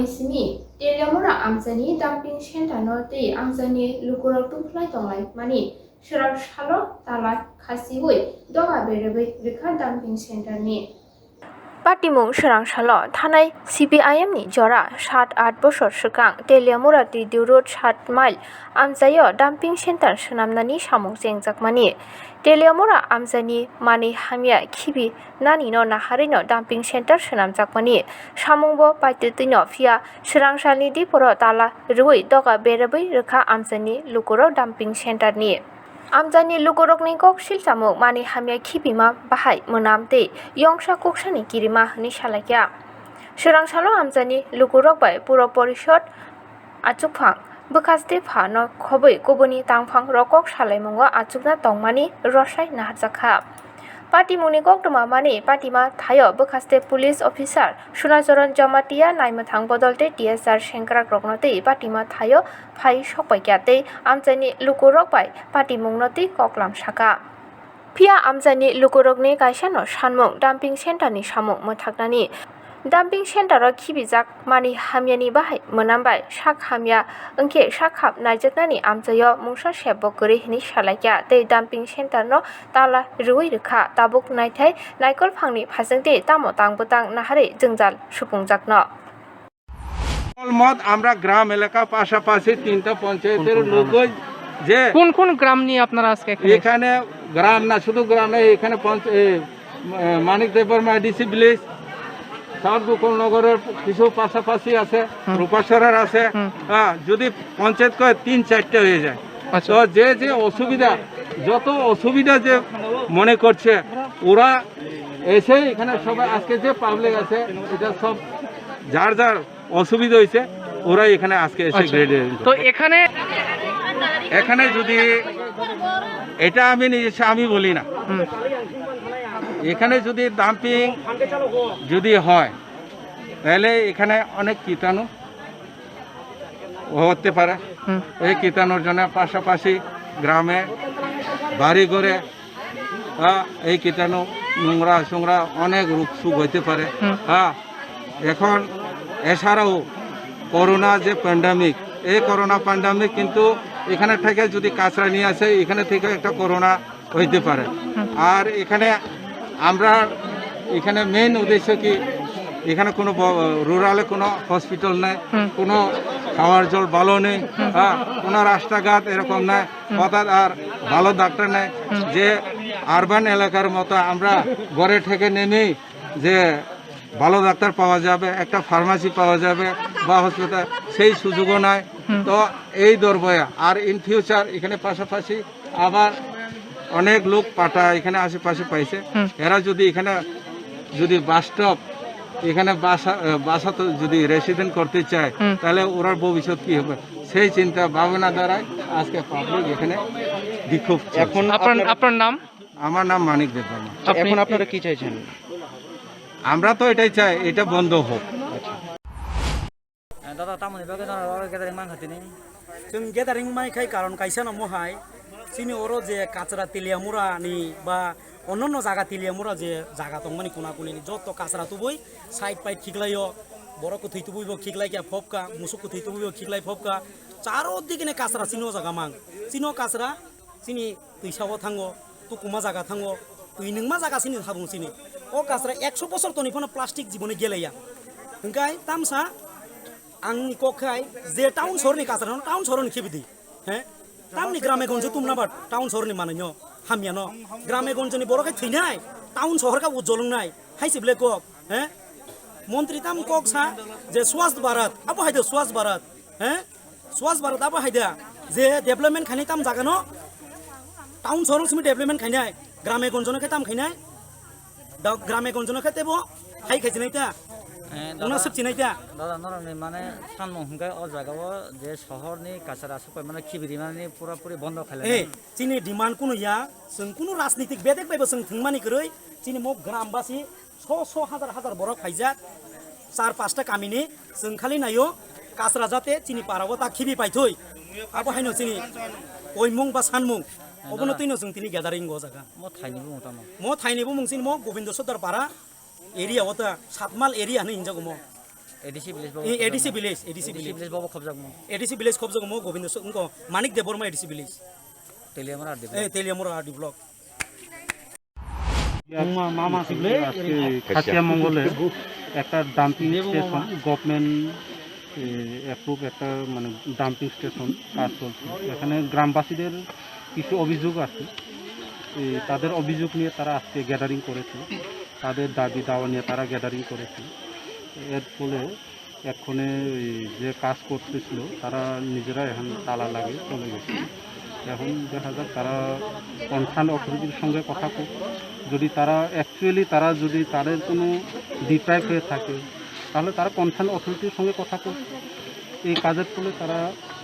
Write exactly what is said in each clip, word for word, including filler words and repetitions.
Simi Teliamura amchaini dumping center no tei amchaini lukurok tubukhlai tonglaimani swrang salo tala khasiui doga berabwi rwkha dumping center ni. Patimung swrang salo thanai C P I M ni jora sat aath bosor swkang Teliamura T D Road sat mile amchaio dumping center swnamnani samung chengjakmani. Teliamura amchaini manwi hamya khibi nani no naharwi no dumping center swnamjakmani samung bo paitwtwi no, phiya swrang salni diporo tala rwui doga berabwi rwkha amchaini lukurok dumping center ni. Amchaini lukurokni kok silchamung manwi hamya khibima bahai mwnam tei yongsa kuksani kirima hwnwi salaikha. Swrang salo amchaini lukurok bai puro porishod achukphang bwkhaste pha no khobwi kubuni tangphang rok kok salaimungo achukna tongmani rosai naharjakha. Patimungni koktwma mani patima thaio bwkhaste police officer Sunacharan Jamatia naimwthang bodol tei T S R sengkrak rokno tei patima thaio phai sokpaikha tei amchaini lukurok bai patimungno twi koklam saka. Phiya amchaini lukurokni kaisano sanmung dumping center ni samung mwthaknani. Dumping center o khibijak mani hamyani bahai mwnam bai sak hamya wngkhe sak ham naijaknani amchaio mungsa sebbo kwrwi hwnwi salaikha tei dumping center no tala rwui rwkha. Tabuk naithai naikol phangni phasingtwi tamo tang bwtang naharwi jwngjal supungjakno. মত আমরা গ্রাম এলাকা পাশাপাশি তিনটা পঞ্চায়েতের লোকই যে কোন কোন গ্রাম নিয়ে আপনারা আজকে এখানে এসেছেন? এখানে গ্রাম না, শুধু গ্রাম নয়, এখানে পঞ্চ-, এ, এ, মানিক দেববর্মা ডিসি ভিলেজ, সাউথ গোকুলনগরের কিছু পাশাপাশি আছে, হুম। রূপাসরের আছে। হুম। হ্যাঁ, যদি পঞ্চায়েত করে তিন চারটে হয়ে যায়। আচ্ছা। তো যে যে অসুবিধা, যত অসুবিধা যে মনে করছে, ওরা এসে এখানে সবাই আজকে যে পাবলিক আছে, এটা সব যার যার অসুবিধা হয়েছে, ওরাই এখানে আজকে এসে আচ্ছা। গ্রেডে তো এখানে এখানে যদি এটা আমি নিজস্ব আমি বলি না, হুম। এখানে যদি ডাম্পিং যদি হয়, তাহলে এখানে অনেক কীটাণু হতে পারে। হুম। এই কীটাণুর জন্য পাশাপাশি গ্রামে বাড়ি ঘরে, হ্যাঁ, এই কীটাণু নোংরা সোংরা অনেক রোগ সুখ হইতে পারে। হুম। হ্যাঁ, এখন এছাড়াও করোনা যে প্যান্ডেমিক, এই করোনা প্যান্ডেমিক কিন্তু এখানে থেকে যদি কাঁচরা নিয়ে আসে, এখানে থেকে একটা করোনা হইতে পারে। হুম। আর এখানে আমরা এখানে মেইন উদ্দেশ্য কি, এখানে কোনো ব-, রুরালে কোনো হসপিটাল নেই, হুম। কোনো খাওয়ার জল ভালো নেই, হুম। হ্যাঁ, কোনো রাস্তাঘাট এরকম নাই, হুম। অর্থাৎ আর ভালো ডাক্তার নাই। হুম। যে আরবান এলাকার মতো আমরা ঘরে থেকে নেমেই যে ভালো ডাক্তার পাওয়া যাবে, একটা ফার্মাসি পাওয়া যাবে বা হসপিটাল, সেই সুযোগও নাই। হুম। তো এই দরবয়া আর ইন ফিউচার এখানে পাশাপাশি আবার অনেক লোক পাটা এখানে আশেপাশে পাইছে। হুম। এরা যদি এখানে যদি বাস্তব এখানে বাসা, আহ, বাসা তো যদি রেসিডেন্ট করতে চায়, হুম। তাহলে ওরার ভবিষ্যৎ কি হবে? সেই চিন্তা ভাবনা দ্বারাই আজকে পাবলিক এখানে বিক্ষোভ চলছে। এখন আপনার, আপনার নাম? আমার নাম মানিক দেববর্মা। আপনি এখন আপনারা কি চাইছেন? আমরা তো এটাই চাই, এটা বন্ধ হোক। আচ্ছা। Eh, dada, tamoni bagwi norok oro gathering mankha tini? Chwng gathering mai khai karon kaisa no mohai, chini oro je kachra Teliamura ni ba onno jaga Teliamura je jaga tongmani kuna kuni ni joto kachra tubui side pai khiklaio, borok kwthwi tubui bo khiklai khe phobkha, musuk kwthwi tubui bo khiklai phobkha, charo digi ni kachra chini o jaga mang, chini o kachra chini twisa o thango, tukuma jaga thango, twi nungma jaga sini habung sini. O kachra ekso bosor toni phano plastic jiboni gelaya. Hingkai tamsa ang ni kok khai je town sohor ni kachra no town sohor ni khibidi. He? Tamni grame gonjo tumna ba town sohor ni manwi no hamya no. Grame gonjo ni borok khai thwinai, town sohor ka ujolong nai. Hai se ble kok. He? Montri tam kok sa je Swachh Bharat, abo hai de Swachh Bharat. He? Swachh Bharat abo hai da, je development khainai tam jaga no, town sohor simi development khainai, grame gonjo no khe tam khainai, da grame gonjo no khe tebo hai khai chinai ta, eh, una dada, sep chinai ta. Dada, norok ni mane sanmung hwnkhe o jaga o je sohor ni kachara aswk pai mane khibiri mani pura puri bondo khailai. Eh, chini demand kunu ya, chwng kunu rajnitik bedek bai bo chwng thwngmani kwrwi, chini mo gram basi so so hazar hazar borok phaijak, char pasta kamini, chwng khali naio, kachra jate chini para o ta khibi paithoi. Abo haino chini koimung ba sanmung, obono twino chwng tini gathering go jaga. Mo thaini bumung tamo? Mo thaini bumung chini mo Gobindo Sotdar para area o ta, Satmal area hinwi hinjago mo. ADC village বাবু এই ADC village, ADC ADC village. Village বাবু খবজাগমু। ADC village খবজাগমু গোবিন্দ স-, উনকো Manik Debbarma ADC village. Teliamura RD block. এ, Teliamura RD block. মা-, মামা আসলে আজকে খাসিয়া মঙ্গলে একটা ডাম্পিং স্টেশন, গভর্নমেন্ট, এ, অ্যাপ্রুভ একটা মানে ডাম্পিং স্টেশন কাজ চলছে। এখানে গ্রামবাসীদের কিছু অভিযোগ আছে। এ, তাদের অভিযোগ নিয়ে তারা আজকে গ্যাদারিং করেছে, তাদের দাবি দাওয়া নিয়ে তারা গ্যাদারিং করেছে। এর ফলে এক্ষণে ওই যে কাজ করতেছিল, তারা নিজেরা এখন তালা লাগিয়ে চলে গেছে। এখন দেখা যাক, তারা কনসার্ন অথরিটির সঙ্গে কথা কো-, যদি তারা অ্যাকচুয়ালি তারা যদি তাদের কোনো ডিপ্রাইভ হয়ে থাকে, তাহলে তারা কনসার্ন অথরিটির সঙ্গে কথা কো-, এই কাজের ফলে তারা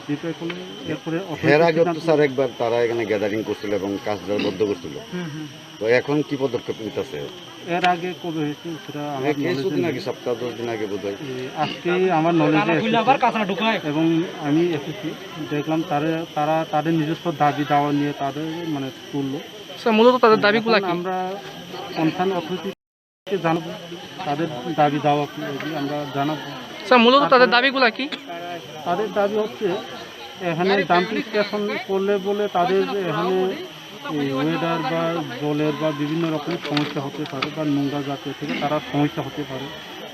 ডিপ্রাইভ হলে এরপরে এর অথরিটি আগেও তো সিদ্ধান্ত স্যার একবার তারা এখানে গ্যাদারিং করছিল এবং কাজ বন্ধ করছিল। হুম, হুম। তো এখন কি পদক্ষেপ নিতেছে? এর আগে কবে হয়েছে সেটা আমার এক, এই নলেজে কিছুদিন নেই। আগে, সপ্তাহ দশ দিন আগে বোধহয়। এই আজকেই আমার নলেজে এসেছে। এবং আমি এসেছি, দেখলাম তারা, তারা তাদের নিজস্ব দাবি দাওয়া নিয়ে তাদের মানে তুললো। স্যার, মূলত তাদের দাবিগুলা এখন কি? আমরা কনসার্ন অথরিটিকে জানাবো, তাদের দাবি দাওয়া কি, এগুলি আমরা জানাবো। স্যার, মূলত তাদের তারপরে দাবিগুলা কি? তাদের দাবি হচ্ছে এখানে ডাম্পিং স্টেশন করলে বলে তাদের এখানে এই ওয়েদার বা জলের বা বিভিন্ন রকম সমস্যা হতে পারে বা নোংরা জাতীয় থেকে তারা সমস্যা হতে পারে,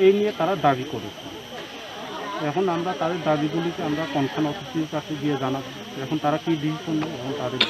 এই নিয়ে তারা দাবি করেছে। এখন আমরা তাদের দাবিগুলিকে আমরা কনসার্ন অথরিটির কাছে গিয়ে জানাবো, এখন তারা কী ডিসিশন নেয় এখন তাদের